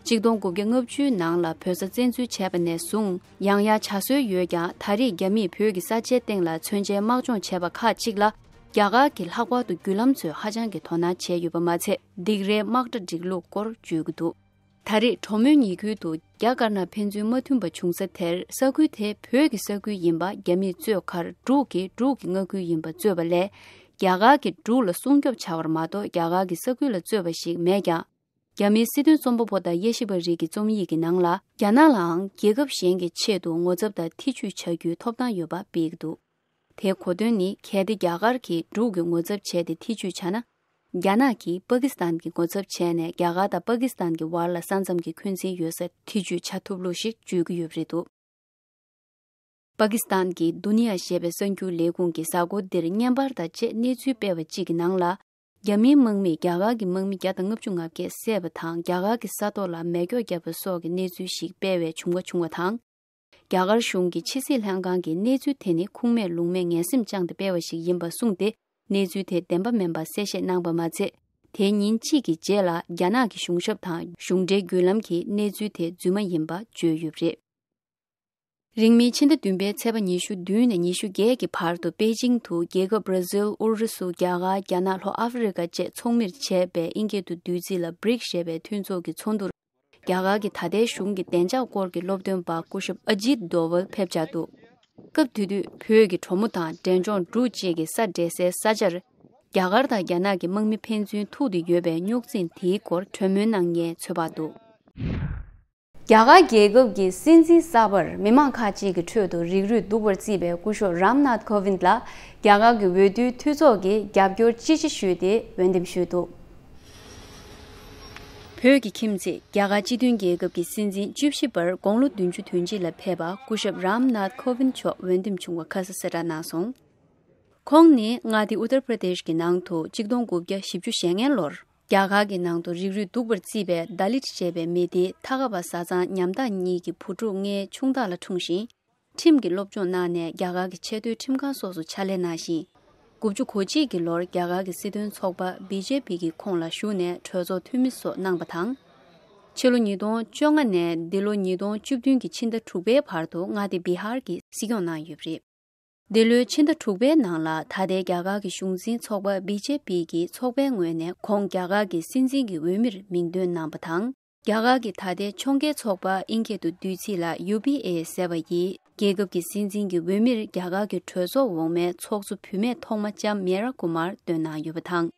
ཆིག་སྟོང་དགུ་བརྒྱ་ལྔ་བཅུའི་ནང་ལ་བོད་ས་བཙན་འཛུལ་བྱས་པ་ནས་བཟུང་ཡང་ཡང་བྱ་སྲོལ་ཡོད་ཀྱང་། ད་རེས་རྒྱ་མིས་བོད་ཀྱི་ས་ཆའི་སྟེང་ལ་མཚོན་ཆའི་དམག་སྦྱོང་བྱས་པ་ཁག་ཅིག་ལ། རྒྱ་གར་གྱི་ལྷག་པར་དུ་བརྒྱུད་ལམ་ཚོས་ཧ་ཅང་གི་དོ་སྣང་བྱས་ཡོད་པ་མ་ཚད། སྡིགས་རའི་དམག་གྲ་སྒྲིག་ལུགས་སྐོར་བརྗོད་ཀྱི་འདུག་ད་རེས་གྲོ་མོའི་ཉེ་ཁུལ་དུ་རྒྱ་དཀར་ནག་ཕན་ཚུན་མ་མཐུན་པ་བྱུང་ས་དེར། ས་ཁུལ་དེ་བོད་ཀྱི་ས་ཁུལ་ཡིན་པ་རྒྱ་མིས་རྩོད་ཁར། འབྲུག་གིས་འབྲུག་གི་མངའ་ཁུལ་ཡིན་པ་རྩོད་པ་ལས། རྒྱ་གར་གྱིས་འབྲུག་ལ་སྲུང་སྐྱོབ་བྱ་བར་མ་གཏོགས། རྒྱ་གར་གྱི་ས་ཁུལ་ལ་རྩོད་པ་ཞིག་མེད་ཀྱང་། རྒྱ་མིའི་སྲིད་དོན་རྩོམ་པ་པོ་དང་དབྱེ་ཞིབ་པ་རིགས་ཀྱི་རྩོམ་ཡིག་གི་ནང་ལ། རྒྱ་ནག་ལའང་རྒྱལ་ཁབ་གཞན་གྱི་ཆེད་དུ་ངོ་ཚབ་དང་ཐེ་ཇུས་བྱ་རྒྱུའི་ཐོབ་ཐང་ཡོད་པ་སྤེལ་གྱི་འདུག་དེའི་གོ་དོན་ནི། གལ་ཏེ་རྒྱ་གར་གྱིས་འབྲུག་གི་ངོ་ཚབ་བྱས་ཏེ་ཐེ་ཇུས་བྱ་ན། རྒྱ་ནག་གིས་པ་ཀི་སི་ཐན་གྱི་ངོ་ཚབ་བྱས་ནས། རྒྱ་གར་དང་པ་ཀི་སི་ཐན་གྱི་བར་ལ་ས་མཚམས་ཀྱི་འཁོན་འཛིན་ཡོད་སར་ཐེ་ཇུས་བྱ་ཐུབ་ལུགས་ཤིག་བརྗོད་ཀྱི་ཡོད་པ་རེད་འདུག་པ་ཀི་སི་ཐན་གྱི་དུ་ནི་ཡ་ཞེས་པའི་གསར་འགྱུར་ལས་ཁུངས་ཀྱིས་གཟའ་འཁོར་འདིར་བརྙན་པར་དང་བཅས་གནས་ཚུལ་སྤེལ་བ་གཅིག་གི་ནང་ལ། རྒྱ་མིའི་དམག་མིས་རྒྱ་གར་གྱི་དམག་མི་བརྒྱ་དང་ལྔ་བཅུ་ང་བརྒྱད་བསད་པ་དང་། རྒྱ་གར་གྱི་ས་ཐོག་ལ་མེ་སྒྱོགས་བརྒྱབ་པ་སོགས་ཀྱི་གནས་ཚུལ་ཞིག་སྤེལ་བའི་བྱུང་བ་བྱུང་བ་དང་། རྒྱ་གར་གཞུང་གི་ཕྱི་སྲིད་ལྷན་ཁང་གིས་གནས་ཚུལ་དེ་ནི་ཁུངས་མེད་ལུང་མེད་ངན་སེམས་བཅངས་ཏེ་སྤེལ་བ་ཞིག་ཡིན་པ་གསུངས་ཏེ། གནས་ཚུལ་དེ་བདེན་པ་མིན་པ་གསལ་བཤད་གནང་བ་མ་ཚད། དེའི་ཉིན་གཅིག་གི་རྗེས་ལ་རྒྱ་ནག་གི་གཞུང་ཞབས་དང་གཞུང་འབྲེལ་བརྒྱུད་ལམ་གྱིས་གནས་ཚུལ་དེ་རྫུན་མ་ཡིན་པ་བརྗོད་ཡོད་པ་རེད། རིང་མིན་ཕྱི་ཟླ་བདུན་པའི་ཚེས་པ་ཉི་ཤུ་བདུན་ནས་ཉི་ཤུ་བརྒྱད་ཀྱི་བར་དུ་པེ་ཅིང་དུ་རྒྱལ་ཁབ་བར་ཛིལ། ཨུ་རུ་སུ། རྒྱ་གར། རྒྱ་ནག་ལྷོ་ཨ་ཧྥེ་རི་ཀ་བཅས་ཚོགས་མིར་བྱས་པའི་ཨིན་སྐད་དུ་བསྡུས་ཚིག་ལ་བྷྲིག་སེ་ཞེས་པའི་མཐུན་ཚོགས་ཀྱི་ཚོགས་འདུར། རྒྱ་གར་གྱི་ད་ལྟའི་གཞུང་གི་བདེ་འཇགས་སྐོར་གྱི་སློབ་སྟོན་པ་སྐུ་ཞབས་ཨ་ཇིད་དོ་ཝལ་ཕེབས་འཆར་འདུག་སྐབས་དེ་དུས་བོད་ཀྱི་གྲོ་མོ་དང་འབྲས་ལྗོངས་འབྲུག་བཅས་ཀྱི་ས་འབྲེལ་སའི་ས་ཆར། རྒྱ་གར་དང་རྒྱ་ནག་གི་དམག་མི་ཕན་ཚུན་ཐུག་སྟེ་ཡོད་པའི་རྙོག་འཛིང་དེའི་སྐོར་གྲོས་མོལ་གནང་མཁན་ཚོད་དཔག་འདུག་རྒྱ་གར་རྒྱལ་ཁབ་ཀྱི་སྲིད་འཛིན་གསར་པར་མི་མང་ཁག་ཅིག་གི་ཁྲོད་དུ་རིགས་རུས་གཏུག་པར་བརྩིས་པའི་སྐུ་ཞབས་རམ་ནཱཐ་ཁོ་ཝིན་ལ་རྒྱ་གར་གྱི་འོས་བསྡུའི་འཐུས་ཚོགས་ཀྱིས་རྒྱབ་སྐྱོར་ཅི་ཆེ་ཞུས་ཏེ་འོས་འདེམས་ཞུས་འདུག་བོད་ཀྱི་ཁྱིམ་མཚེས་རྒྱ་གར་སྤྱི་མཐུན་རྒྱལ་ཁབ་ཀྱི་སྲིད་འཛིན་བཅུ་བཞི་པར་དགུང་ལོ་བདུན་ཅུ་དོན་གཅིག་ལ་ཕེབས་པ་སྐུ་ཞབས་རམ་ནཱཐ་ཁོ་ཝིན་མཆོག་འོས་འདེམས་བྱུང་བ་ཁ་ས་གསལ་བསྒྲགས་གནང་སོང་། ཁོང་ནི་མངའ་སྡེ་ཨུ་ཏར་པྲ་དེཤ་གི་ནང་དུ་གཅིག་སྟོང་དགུ་བརྒྱ་བཞི་བཅུ་ཞེ་ལྔའི་ལོར་རྒྱ་གར་གྱི་ནང་དུ་རིགས་རུས་གཏུག་པར་བརྩིས་པའི་དཱ་ལིད་ཅེས་པའི་མི་སྡེའི་ཐ་ཀ་པ་བཟའ་ཚང་ཉམ་ཐག་གཉིས་ཀྱི་བུ་ཕྲུག་ལྔའི་ཆུང་བདག་ལ་འཁྲུངས་ཤིང་། ཁྲིམས་ཀྱི་སློབ་སྦྱོང་གནང་ནས་རྒྱ་གར་གྱི་ཆེས་མཐོའི་ཁྲིམས་ཁང་སོགས་སུ་ཕྱག་ལས་གནང་ཞིང་། དགུ་བཅུ་གོ་གཅིག་གི་ལོར་རྒྱ་གར་གྱི་སྲིད་དོན་ཚོགས་པ་བི་ཇེ་པི་གི་ཁོངས་ལ་ཞུགས་ནས་གྲོས་ཚོགས་འཐུས་མི་སོགས་གནང་བ་དང་། ཕྱི་ལོ་ཉིས་སྟོང་བཅོ་ལྔ་ནས་འདི་ལོ་ཉིས་སྟོང་བཅུ་བདུན་གྱི་ཕྱི་ཟླ་དྲུག་པའི་བར་དུ་མངའ་སྡེ་བི་ཧར་གྱི་སྲིད་སྐྱོང་གནང་ཡོད་པ་རེད། འདི་ལོའི་ཕྱི་ཟླ་དྲུག་པའི་ནང་ལ་ད་ལྟའི་རྒྱ་གར་གྱི་གཞུང་འཛིན་ཚོགས་པ་བི་ཇེ་པི་གིས་ཚོགས་པའི་ངོས་ནས་ཁོང་རྒྱ་གར་གྱི་སྲིད་འཛིན་གྱི་འོས་མིར་མིང་འདོན་གནང་བ་དང་། རྒྱ་གར་གྱི་ད་ལྟའི་ཕྱོགས་འགལ་ཚོགས་པ་ཨིན་སྐད་དུ་བསྡུས་ཚིག་ལ་ཡུ་པི་ཨེ་ཟེར་བ་ཡིས་རྒྱལ་ཁབ་ཀྱི་སྲིད་འཛིན་གྱི་འོས་མིར་རྒྱ་གར་གྱི་གྲོས་ཚོགས་འོག་མའི་ཚོགས་གཙོ་བུད་མེད་ཐོག་མ་ལྕམ་མེ་ར་ཀུ་མར་བཏོན་གནང་ཡོད་པ་དང་།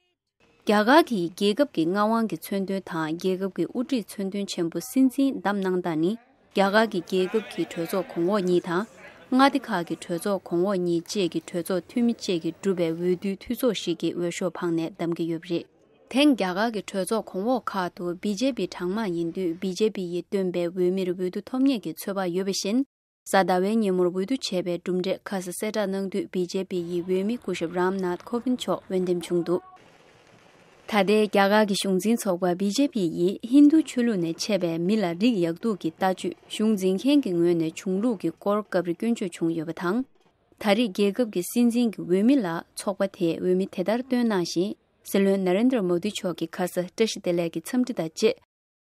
རྒྱ་གར་གྱིས་རྒྱལ་ཁབ་ཀྱི་མངའ་དབང་གི་མཚོན་དོན་དང་རྒྱལ་ཁབ་ཀྱི་དབུ་ཁྲིད་མཚོན་དོན་ཆེན་པོ་སྲིད་འཛིན་བདམས་གནང་སྟངས་ནི། རྒྱ་གར་གྱི་རྒྱལ་ཁབ་ཀྱི་གྲོས་ཚོགས་གོང་འོག་གཉིས་དང་། མངའ་སྡེ་ཁག་གི་གྲོས་ཚོགས་གོང་འོག་གཉིས་བཅས་ཀྱི་གྲོས་ཚོགས་འཐུས་མི་བཅས་ཀྱིས་གྲུབ་པའི་འོས་བསྡུའི་འཐུས་ཚོགས་ཤིག་གི་འོས་ཤོག་འཕངས་ནས་བདམས་ཀྱི་ཡོད་པ་རེད། དེང་རྒྱ་གར་གྱི་གྲོས་ཚོགས་གོང་འོག་ཁག་ཏུ་བི་ཇེ་པི་གྲངས་མང་ཡིན་དུས། བི་ཇེ་པི་ཡིས་བཏོན་པའི་འོས་མིར་འོས་བསྡུ་ཐོབ་ངེས་ཀྱི་ཚོད་དཔག་ཡོད་པ་བཞིན། གཟའ་ཟླ་བའི་ཉིན་མོར་འོས་བསྡུ་བྱས་པའི་གྲུབ་འབྲས་ཁ་ས་གསལ་བསྒྲགས་གནང་དུས། བི་ཇེ་པི་ཡི་འོས་མི་སྐུ་ཞབས་རམ་ནཱཐ་ཁོ་ཝིན་མཆོག་འོས་འདེམས་བྱུང་འདུག་ད་ལྟའི་རྒྱ་གར་གྱི་གཞུང་འཛིན་ཚོགས་པ་བི་ཇེ་པི་ཡིས་ཧིན་རྡུ་ཆོས་ལུགས་ནས་ཆད་པའི་མི་ལ་རིགས་ཡག་སྡུག་གི་ལྟ་སྤྱོད། གཞུང་འཛིན་མཁན་གྱི་ངོས་ནས་གཞུང་ལུགས་ཀྱི་སྐོར་སྐབས་རེ་སྐྱོན་བརྗོད་བྱུང་ཡོད་པ་དང་། ད་རེས་རྒྱལ་ཁབ་ཀྱི་སྲིད་འཛིན་གྱི་འོས་མི་ལ་ཚོགས་པ་དེས་འོས་མི་དེ་ལྟར་བཏོན་གནང་ཞིང་། སྲིད་བློན་ན་རེན་དྲ་མོ་དི་མཆོག་གི་ཁ་ས་བཀྲ་ཤིས་བདེ་ལེགས་ཀྱི་འཚམས་འདྲི་དང་བཅས།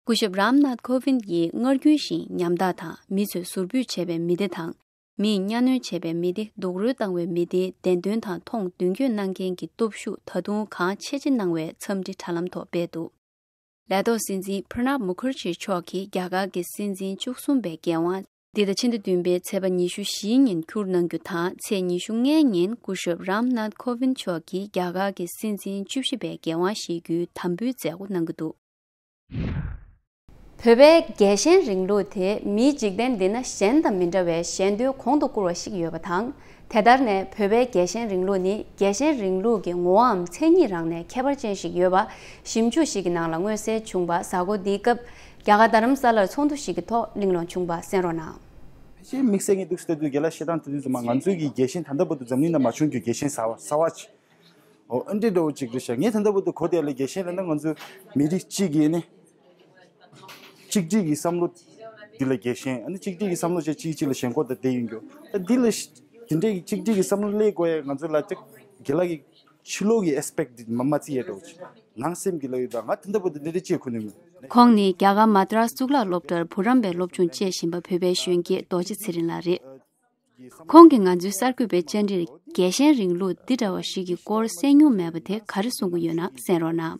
སྐུ་ཞབས་རམ་ནཱཐ་ཁོ་ཝིན་ཡིས་སྔར་རྒྱུན་བཞིན་ཉམ་ཐག་དང་མི་ཚོས་ཟུར་ཕུད་བྱས་པའི་མི་སྡེ་དང་། མིས་གཉའ་གནོན་བྱས་པའི་མི་སྡེ། རྡོག་རོལ་བཏང་བའི་མི་སྡེའི་བདེན་དོན་དང་མཐོང་མདུན་སྐྱོད་གནང་མཁན་གྱི་སྟོབས་ཤུགས་ད་དུང་གང་ཆེ་ཆེ་གནང་བའི་འཚམས་འདྲི་དྲ་ལམ་ཐོག་སྤེལ་འདུག་ལས་ཐོག་སྲིད་འཛིན་པྲ་ནབ་མུ་ཁར་ཇི་མཆོག་གིས་རྒྱ་གར་གྱི་སྲིད་འཛིན་བཅུ་གསུམ་པའི་འགན་དབང་འདི་ཟླ་ཕྱི་ཟླ་བདུན་པའི་ཚེས་པ་ཉི་ཤུ་བཞིའི་ཉིན་འཁྱུར་གནང་རྒྱུ་དང་། ཚེས་ཉི་ཤུ་ལྔའི་ཉིན་སྐུ་ཞབས་རམ་ནཱཐ་ཁོ་ཝིན་མཆོག་གིས་རྒྱ་གར་གྱི་སྲིད་འཛིན་བཅུ་བཞི་པའི་འགན་དབང་བཞེས་རྒྱུའི་དམ་འབུལ་མཛད་སྒོ་གནང་གི་འདུག་བོད་པའི་རྒྱལ་ཞེན་རིང་ལུགས་དེ་མིའི་འཇིག་རྟེན་འདི་ན་གཞན་དང་མི་འདྲ་བའི་ཞན་ཏོའི་གོང་དུ་བཀུར་བ་ཞིག་ཡོད་པ་དང་། དེ་ལྟར་ནས་བོད་པའི་རྒྱལ་ཞེན་རིང་ལུགས་ནི་རྒྱལ་ཞེན་རིང་ལུགས་ཀྱི་ངོ་བོའམ་མཚན་ཉིད་རང་ནས་ཁྱད་པར་ཅན་ཞིག་ཡོད་པ་ཞིབ་འཇུག་ཞིག་གི་ནང་ལ་མངོན་གསལ་བྱུང་བ། གཟའ་འཁོར་འདིའི་སྐབས་རྒྱ་གར་རྡ་རམ་ས་ལར་ཚོགས་འདུ་ཞིག་གི་ཐོག་གླེང་སློང་བྱུང་བ་གསན་རོགས་གནང་། ཕལ་ཆེར་དམིགས་བསལ་ངས་འདུག་ཟེར་དུས་རྒན་ལགས་བཤད་སྟངས་དེ་དུས་ཙམ་པ་ང་ཚོའི་གི་རྒྱལ་ཞེན་ད་ལྟ་བར་དུ་འཛམ་གླིང་ནང་མ་བྱུང་རྒྱུའི་རྒྱལ་ཞེན་གསར་བ་གསར་བ་ཅིག་འོ་ཨ་འདྲེ་འདྲ་བོ་ཅིག་རེད་ཤག་ངས་ད་ལྟ་བར་དུ་གོ་བསྡད་ལ་རྒྱལ་ཞེན་ལབ་ན་ང་ཚོ་མི་རིགས་གཅིག་གི་ནི་གཅིག་སྒྲིལ་གྱི་བསམ་བློ་འདི་ལ་རྒྱལ་ཞེན། ཨ་ནི་གཅིག་སྒྲིལ་གྱི་བསམ་བློ་བྱས་གཅིག་གཅིག་ལ་ཞེན་ཁོག་དང་བསྡད་ཡོད་རྒྱུ། ད་འདི་ལ་ཤ་འདི་འདྲའི་གཅིག་སྒྲིལ་གྱི་བསམ་བློ་སླེབས་དགོས་ཡ་ང་ཚོ་ལ་ཅིག་རྒན་ལགས་ཀྱི་ཕྱི་ལོགས་ཀྱི་ཨེ་སི་པེག་འདི་མ་མ་བརྩི་ཡ་འདྲ་བོ་ཅིག་ནང་སེམས་ཀྱི་ལ་ཡོད་ད། ང་ད་ལྟ་བར་དུ་འདི་འདྲ་ཅིག་གོ་ནས་མེད། ཁོང་ནི་རྒྱ་གར་མ་ཏྲ་སི་གཙུག་ལག་སློབ་གྲྭར་བུ་རམ་པའི་སློབ་སྦྱོང་བྱེད་བཞིན་པ་བོད་པའི་གཞོན་སྐྱེས་རྡོ་རྗེ་ཚེ་རིང་ལགས་རེད། ཁོང་གིས་ང་ཚོའི་གསར་འགོད་པའི་བཅར་འདྲིར་རྒྱལ་ཞེན་རིང་ལུགས་འདི་འདྲ་བ་ཞིག་གི་སྐོར་གསན་མྱོང་མེད་པ་དེ་ག་རེ་གསུང་གི་ཡོད་ན་གསན་རོགས་གནང་།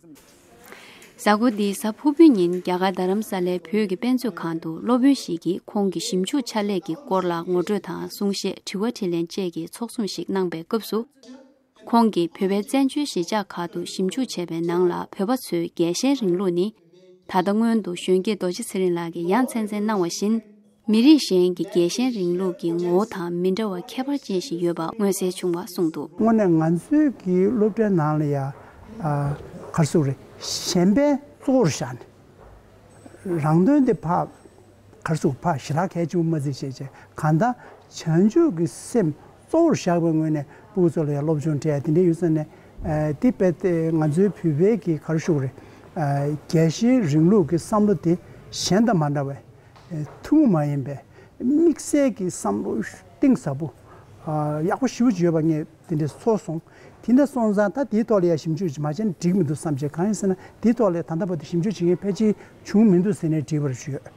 གཟའ་འཁོར་འདིའི་གཟའ་ཕུར་བུའི་ཉིན་རྒྱ་གར་རྡ་རམ་ས་ལའི་བོད་ཀྱི་དཔེ་མཛོད་ཁང་དུ་སློབ་དཔོན་ཞིག་གིས་ཁོང་གི་ཞིབ་འཇུག་ཕྱག་ལས་ཀྱི་སྐོར་ལ་ངོ་སྤྲོད་དང་གསུང་བཤད། དྲི་བ་དྲིས་ལན་བཅས་ཀྱི་ཚོགས་ཆུང་ཞིག་གནང་པའི་སྐབས་སུ། ཁོང་གིས་བོད་པའི་བཙན་བྱོལ་གཞིས་ཆགས་ཁག་ཏུ་ཞིབ་འཇུག་བྱས་པའི་ནང་ལ་བོད་པ་ཚོའི་རྒྱལ་ཞེན་རིང་ལུགས་ནི། ད་ལྟ་སྔོན་དུ་གཞོན་སྐྱེས་རྡོ་རྗེ་ཚེ་རིང་ལགས་ཀྱིས་ཡ་མཚན་མཚན་གནང་བ་བཞིན། མི་རིགས་གཞན་གྱི་རྒྱལ་ཞེན་རིང་ལུགས་ཀྱི་ངོ་བོ་དང་མི་འདྲ་བ་ཁྱད་པར་ཅན་ཞིག་ཡོད་པ་མངོན་གསལ་བྱུང་བ་གསུངས་འདུག་དངོས་གནས་ང་ཚོའི་གི་སློབ་གྲྭའི་ནང་ལ་ཡ་ཨ་ག་རེ་ཟེར་དགོས་རེད། གཞན་ཕན་གཙོ་བོར་བཞག་ནས་རང་དོན་དེ་ཕར་ག་རེ་ཟེར་དགོས་ཕར་ཞེ་དྲག་གལ་ཆེན་པོ་མ་བརྩི་བྱས་བྱས་གང་ལྟར་བྱང་ཆུབ་ཀྱི་སེམས་གཙོ་བོར་བཞག་པའི་ངོས་ནས་ཕྲུ་གུ་ཚོ་ལ་ཡང་སློབ་སྦྱོང་སྤྲད་དེ་འདྲའི་ཡོད་ས་ནས་ཨ་དེ་དཔེ་དེ་ང་ཚོའི་བོད་པའི་གི་ག་རེ་ཟེར་དགོས་རེད། ཨ་རྒྱལ་ཞེན་རིང་ལུགས་ཀྱི་བསམ་བློ་དེ་གཞན་དང་མ་འདྲ་བའི་ཨ་ཐུན་མོང་མ་ཡིན་པའི་དམིགས་བསལ་གྱི་བསམ་བློ་གཏིང་ཟབ་པོ་ཨ་ཡག་པོ་ཞེ་པོ་ཅིག་ཡོད་པ་ངས་དེ་འདྲ་ཚོར་སོང་། དེ་འདྲ་སོང་ཙང་ད་དེའི་ཐོག་ལ་ཡང་ཞིབ་འཇུག་ཅིག་མ་བྱས་ན་འགྲིག་མི་འདུག་བསམ་བྱས། གང་ཡིན་ཟེར་ན་དེའི་ཐོག་ལ་ད་ལྟ་བར་དུ་ཞིབ་འཇུག་བྱེད་མཁན་ཕལ་ཆེར་བྱུང་མི་འདུག་ཟེར་ནས་འགྲིག་པར་ཞུས་ཡོད།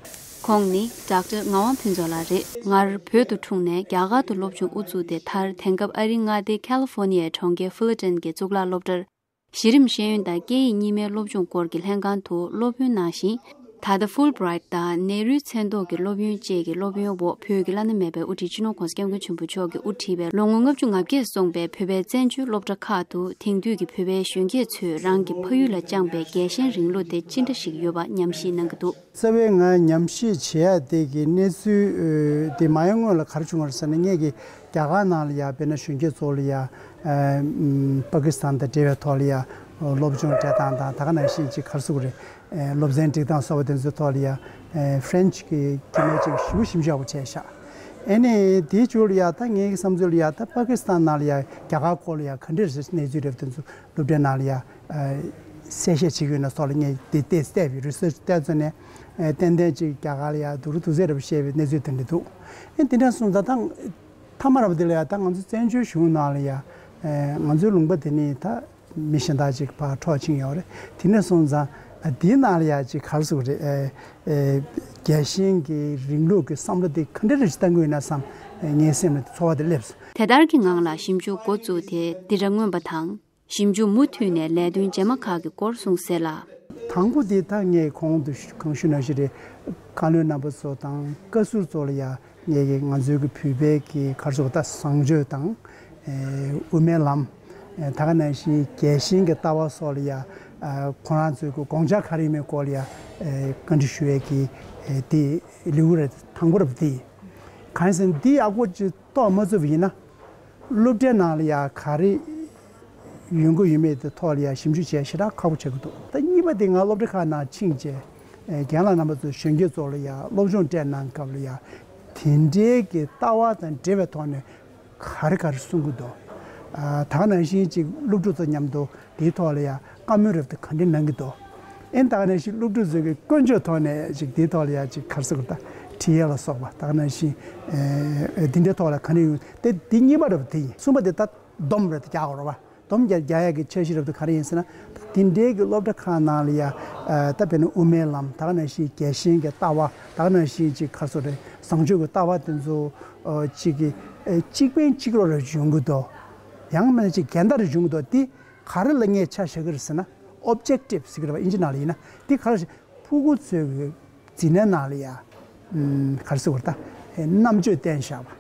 ཁོང་ནི་ཌོག་ཊར་ངག་དབང་ཕུན་ཚོགས་ལགས་རེད། སྔར་བོད་དུ་འཁྲུངས་ནས་རྒྱ་གར་དུ་སློབ་སྦྱོང་དབུ་བཙུགས་ཏེ། མཐར་དེང་སྐབས་ཨ་རིའི་མངའ་སྡེ་ཁ་ལི་ཧྥོ་ནི་ཡའི་གྲོང་ཁྱེར་ཧྥུ་ལ་ཏན་གྱི་གཙུག་ལག་སློབ་གྲྭར་གཞི་རིམ་ཤེས་ཡོན་དང་སྐད་ཡིག་གཉིས་སྨན་སློབ་སྦྱོང་སྐོར་གྱི་ལྷན་ཁང་དུ་སློབ་དཔོན་གནང་ཞིང་། ད་ལྟ་ཧྥུལ་བྷི་རའིཊ་དང་ནེ་རུའི་མཚན་ཐོག་གི་སློབ་ཡོན་བཅས་ཀྱི་སློབ་ཡོན་འོག་བོད་ཀྱི་བླ་ན་མེད་པའི་དབུ་ཁྲིད་སྤྱི་ནོར་༸གོང་ས་༸སྐྱབས་མགོན་ཆེན་པོ་མཆོག་གིས་དབུ་ཁྲིད་པའི་ལོ་ངོ་ལྔ་བཅུ་ང་བརྒྱད་སོང་པའི་བོད་པའི་བཙན་བྱོལ་སློབ་གྲྭ་ཁག་ཏུ་དེང་དུས་ཀྱི་བོད་པའི་གཞོན་སྐྱེས་ཚོས་རང་གི་ཕ་ཡུལ་ལ་བཅངས་པའི་རྒྱལ་ཞེན་རིང་ལུགས་དེ་ཅི་འདྲ་ཞིག་ཡོད་པ་ཉམས་ཞིབ་གནང་གི་འདུག་རྩ་བའི་ང་ཉམས་ཞིབ་བྱེད་ཡ་དེ་གི་གནས་ཚུལ་ཨ་དེ་མ་ཡོང་སྔོན་ལ་ག་རེ་བྱུང་བ་རེད་ཟེར་ན། ངས་ཀྱི་རྒྱ་གར་ནང་ལ་ཡ་དཔེར་ན་གཞོན་སྐྱེས་ཚོ་ལ་ཡ་ཨ་ཨམ་པ་ཀི་སི་ཐན་དང་འབྲེལ་བའི་ཐོག་ལ་ཡ་སློབ་སྦྱོང་སྤྲད་སྟངས་དང་། ད་ག་ནང་བཞིན་ཅིག་ག་རེ་ཟེར་དགོས་རེད། ཨ་སློབ་ཚན་སྒྲིག་སྟངས་སོགས་པ་དེ་ཚོའི་ཐོག་ལ་ཡ་ཨ་ཧྥ་རན་ཆི་གི་སྐྱེ་དམན་ཅིག་ཞེ་པོ་ཞིབ་འཇུག་ཡག་པོ་བྱས་ཤག་ཨ་ནི་དེའི་མཇུག་ལ་ཡ་ད་ངའི་བསམ་ཚུལ་ལ་ཡ་ད་པ་ཀི་སི་ཐན་ནང་ལ་ཡ་རྒྱ་གར་སྐོར་ལ་ཡ་ག་འདྲས་གནས་ཚུལ་རེད་པ་དེ་ཚོ་སློབ་གྲྭའི་ནང་ལ་ཡ་ཨ་གསལ་བཤད་བྱེད་ཀྱི་ཡོད་ན་སོགས་ལ་ངས་དེ་བལྟས་བལྟས་པའི་རི་སར་ཆི་བལྟས་ཚོ་ནས་ཨ་ཏན་ཏན་ཅིག་རྒྱ་གར་ལ་ཡ་སྡུག་རུ་སྡུག་ཚད་རེད་པ་བཤད་པའི་གནས་ཚུལ་དེ་འདྲ་འདུག་ཨ་དེ་འདྲ་སོང་ཙང་ད་མཐའ་མ་རེད་པ་དེ་ལ་ཡ་ད་ང་ཚོ་བཙན་བྱོལ་གཞུང་ནང་ལ་ཡ་ཨ་ང་ཚོའི་ལུང་པ་དེ་ནི་ད་མི་གཞན་དག་ཅིག་ཕར་འཕྲོག་ཕྱིན་ཡོད་རེད། དེ་ནས་སོང་ཙང་ཨ་དེའི་ནང་ལ་ཡ་ཅིག་ག་རེ་ཟེར་དགོས་རེད། ཨ་ཨ་རྒྱལ་ཞེན་གྱི་རིང་ལུགས་ཀྱི་བསམ་བློ་དེ་ག་འདྲ་རེ་ཞིག་གཏང་གི་ཡོད་ན་བསམ་ངའི་སེམས་ལ་ཚོར་བ་དེ་སླེབས་སོང་། དེ་ལྟར་གྱི་ངང་ལ་ཞིབ་འཇུག་འགོ་བཙུགས་ཏེ་འདི་འདྲ་མངོན་པ་དང་། ཞིབ་འཇུག་མུ་མཐུད་ནས་ལས་དོན་རྗེས་མ་ཁག་གི་སྐོར་གསུངས་གསལ་ལ། དང་པོ་དེ་ད་ངས་གོང་དུ་གང་ཞུས་ནང་བཞིན་རེད། བཀའ་བློན་རྣམ་པ་ཚོ་དང་བཀའ་ཟུར་ཚོ་ལ་ཡ་ངས་ཀྱི་ང་ཚོའི་གི་བོད་པའི་གི་ག་རེ་ཟེར་དགོས་ད་བཟང་སྤྱོད་དང་ཨེ་དབུ་མའི་ལམ་ཨེ་ད་ག་ནང་བཞིན་རྒྱལ་ཞེན་གྱི་ལྟ་བ་སོགས་ལ་ཡ་ཨ་ཁོ་རང་ཚོའི་གི་དགོངས་འཆར་ག་རེ་ཡིན་མིན་སྐོར་ལ་ཡ་ཨེ་བཀའ་འདྲི་ཞུ་ཡས་ཀྱི་ཨེ་དེ་ལེའུ་རེད། དང་པོ་རེད་པ་དེ། གང་ཡིན་ཟེར་ན་འདི་ཡག་པོ་ཅིག་རྟོགས་མ་ཚུགས་པ་ཡིན་ན། སློབ་གྲྭའི་ནང་ལ་ཡ་ག་རེ་ཡོང་གི་ཡོད་མེད་དེ་ཐོག་ལ་ཡ་ཞིབ་འཇུག་བྱས་ཞེ་དྲག་ཁག་པོ་ཆགས་ཀྱི་འདུག་ད་གཉིས་པ་དེ་ང་སློབ་གྲྭ་ཁག་ནང་ཕྱིན་བྱས་ཨེ་རྒན་ལགས་རྣམ་པ་ཚོ་གཞོན་སྐྱེས་ཚོ་ལ་ཡ་སློབ་སྦྱོང་སྤྲད་གནང་སྐབས་ལ་ཡ་དེ་འདྲའི་གི་ལྟ་བ་དང་འབྲེལ་བའི་ཐོག་ནས་ག་རེ་ག་རེ་གསུང་གི་འདུག་ཨ་ད་ག་ནང་བཞིན་ཅིག་སློབ་ཕྲུག་ཚོ་མཉམ་དུ་དེའི་ཐོག་ལ་ཡ་བཀའ་མོལ་རབ་ཏུ་ག་འདྲ་གནང་གི་འདུག་ཨེ་ད་ག་ནང་བཞིན་སློབ་ཕྲུག་ཚོ་གི་ཀུན་སྤྱོད་ཐོག་ནས་ཅིག་དེའི་ཐོག་ལ་ཡ་ཅིག་ག་རེ་ཟེར་དགོས་ད་ ཁྲིད་ཡས་ལ་སོགས་པ་ད་ག་ནང་བཞིན་ཨེ་དེ་འདྲའི་ཐོག་ལ་ག་ནས་ཡོང་དེ་འདི་གཉིས་པ་རབ་དེ་ཡིན། གསུམ་པ་དེ་ད་སྡོམ་རབ་དེ་རྒྱག་དགོས་རེད་བ། སྡོམ་རྒྱག་རྒྱག་ཡས་ཀྱི་འཆར་གཞི་རབ་དེ་ག་རེ་ཡིན་ཟེར་ན། ད་དེ་འདྲའི་གི་སློབ་གྲྭ་ཁག་ནང་ལ་ཡ་ཨ་ད་དཔེར་ན་དབུ་མའི་ལམ་ད་ག་ནང་བཞིན་རྒྱལ་ཞེན་གྱི་ལྟ་བ་ད་ག་ནང་བཞིན་ཅིག་ག་རེ་ཟེར་རེད། བཟང་སྤྱོད་ཀྱི་ལྟ་བ་དེ་ཚོ་ཨ་ཅིག་གི་ཨེ་གཅིག་ཕན་གཅིག་གྲོགས་རབ་ཡོང་གི་འདུག་ཡང་མིན་ན་ཅིག་འགལ་ཟླ་རབ་ཡོང་གི་འདུག་དེ་ག་རེ་ལ་ངས་ཆ་བཞག་གི་རེད་ཟེར་ན། ཨོབ་ཇེག་ཊིབ་ཟེར་གི་རེད་བ། ཨིན་ཇི་ནང་ལ་ཡིན་ན། དེ་ག་རེ་ཕྲུ་གུ་ཚོའི་གི་འཛིན་གྲྭ་ནང་ལ་ཡ་ཨམ་ག་རེ་ཟེར་དགོས་རེད་ད། ཨེ་རྣམ་དཔྱོད་བསྟན་བཞག་པ།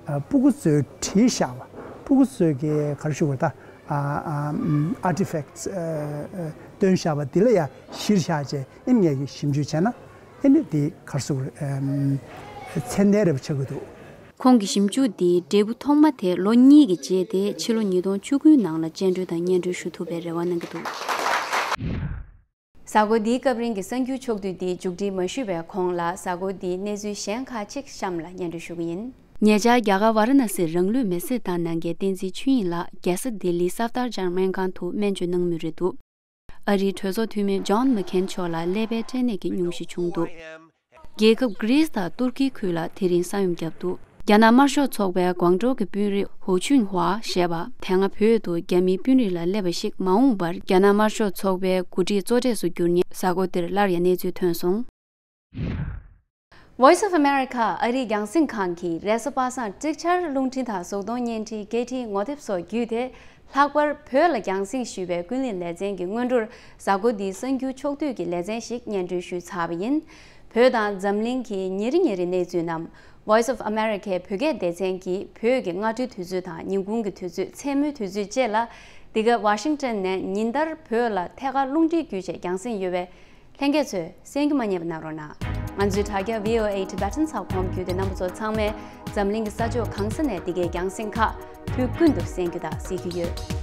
ཨ་ཕྲུ་གུ་ཚོས་བྲིས་བཞག་པ། ཕྲུ་གུ་ཚོས་གི་ག་རེ་ཞུ་དགོས་རེད་ད། ཨ་ཨ་ཨམ་ཨར་ཊི་ཕེག་ཊི་ཨ་ཨ་བཏོན་བཞག་པ་དེ་ལ་ཡ་གཞིར་བཞག་བྱས་ཨེ་ངས་གི་ཞིབ་འཇུག་བྱས་ན་ཨེ་ནི་དེ་ག་རེ་ཟེར་དགོས་རེད། ཨམ་ཚད་ལྡན་རེད་པ་ཆགས་ཀྱི་འདུག་ཁོང་གི་ཞིབ་འཇུག་འདིའི་འབྲས་བུ་ཐོག་མ་དེ་ལོ་གཉིས་ཀྱི་རྗེས་ཏེ་ཕྱི་ལོ་ཉིས་སྟོང་བཅུ་དགུའི་ནང་ལ་བཅར་འདྲི་དང་སྙན་སྒྲོན་ཞུ་ཐུབ་པའི་རེ་བ་གནང་གི་འདུག་གཟའ་འཁོར་འདིའི་སྐབས་རིང་གི་གསར་འགྱུར་ཕྱོགས་བསྡུས་འདི་མཇུག་སྒྲིལ་མ་ཞུས་པའི་གོང་ལ་གཟའ་འཁོར་འདིའི་གནས་ཚུལ་གཞན་ཁག་ཅིག་གཤམ་ལ་སྙན་སྒྲོན་ཞུ་གི་ཡིན། ཉེ་ཆར་རྒྱ་གར་ཝཱ་ར་ཎ་སིར་རང་ལུས་མེར་སྲེག་བཏང་གནང་མཁན་བསྟན་འཛིན་ཆོས་དབྱིངས་ལགས་རྒྱལ་ས་ལྡི་ལིའི་སབ་དར་ཇང་སྨན་ཁང་དུ་སྨན་བཅོས་གནང་མུས་རེད་འདུག་ཨ་རིའི་གྲོས་ཚོགས་འཐུས་མི་ཇོན་མེག་ཁེན་མཆོག་ལ་ཀླད་པའི་སྐྲན་ནད་ཀྱི་སྙུང་གཞི་བྱུང་འདུག་རྒྱལ་ཁབ་གྷི་རིས་དང་ཏུར་ཀིའི་ཁུལ་ལ་དེ་རིང་ས་ཡོམ་བརྒྱབ་འདུག་རྒྱ་ནག་དམར་ཤོག་ཚོགས་པའི་ཀོང་ཀྲོའུ་གི་དཔོན་རིགས་ཧོ་ཆུན་ཧྭ་ཞེས་པ་དེ་སྔ་བོད་དུ་རྒྱ་མིའི་དཔོན་རིགས་ལ་སླེབས་པ་ཞིག་མ་འོངས་པར་རྒྱ་ནག་དམར་ཤོག་ཚོགས་པའི་འགོ་ཁྲིད་གཙོ་གྲས་སུ་འགྱུར་ཉེན་གཟའ་འཁོར་འདིར་སླར་ཡང་གནས་ཚུལ་ཐོན་སོང་། Voice of America ཨ་རིའི་རྒྱང་སྲིང་ཁང་གིས་རེས་གཟའ་པ་སངས་ཀྲིག་ཆར་རླུང་འཕྲིན་དང་གཟུགས་མཐོང་བརྙན་འཕྲིན་སྐད་འཕྲིན་ངོ་དེབ་སོགས་བརྒྱུད་དེ། ལྷག་པར་བོད་ལ་རྒྱང་སྲིང་ཞུས་པའི་ཀུན་གླེང་ལེ་ཚན་གྱི་སྔོན་འགྲོར་གཟའ་འཁོར་འདིའི་གསར་འགྱུར་ཕྱོགས་བསྡུས་ཀྱི་ལེ་ཚན་ཞིག་སྙན་སྒྲོན་ཞུས་ཚར་བ་ཡིན། བོད་དང་འཛམ་གླིང་གི་ཉིན་རེ་ཉིན་རེའི་གནས་ཚུལ་རྣམས་Voice of America བོད་སྐད་སྡེ་ཚན་གྱིས་བོད་ཀྱི་སྔ་དྲོའི་དུས་ཚོད་དང་ཉིན་གུང་གི་དུས་ཚོད་མཚན་མོའི་དུས་ཚོད་བཅས་ལ་འདི་ག་ཝ་ཤིང་ཊོན་ནས་ཉིན་ལྟར་བོད་ལ་ཐད་ཀར་རླུང་འཕྲིན་བརྒྱུད་བྱས་རྒྱང་སྲིང་ཡོད་པས། ལྷན་རྒྱས་ཚོས་གསན་རྒྱུ་མ་བསྙེལ་བ་གནང་རོགས་གནང་། ང་ཚོའི་དྲ་རྒྱ་V O A Tibetan ཚགས་ཁོམ་བརྒྱུད་དེ་རྣམ་པ་ཚོ་ཚང་མས་འཛམ་གླིང་གི་ས་ཕྱོགས་གང་ས་ནས་འདི་གའི་རྒྱང་སྲིང་ཁག་དུས་ཀུན་ཏུ་གསན་རྒྱུ་དང་གཟིགས་རྒྱུ་ཡོད།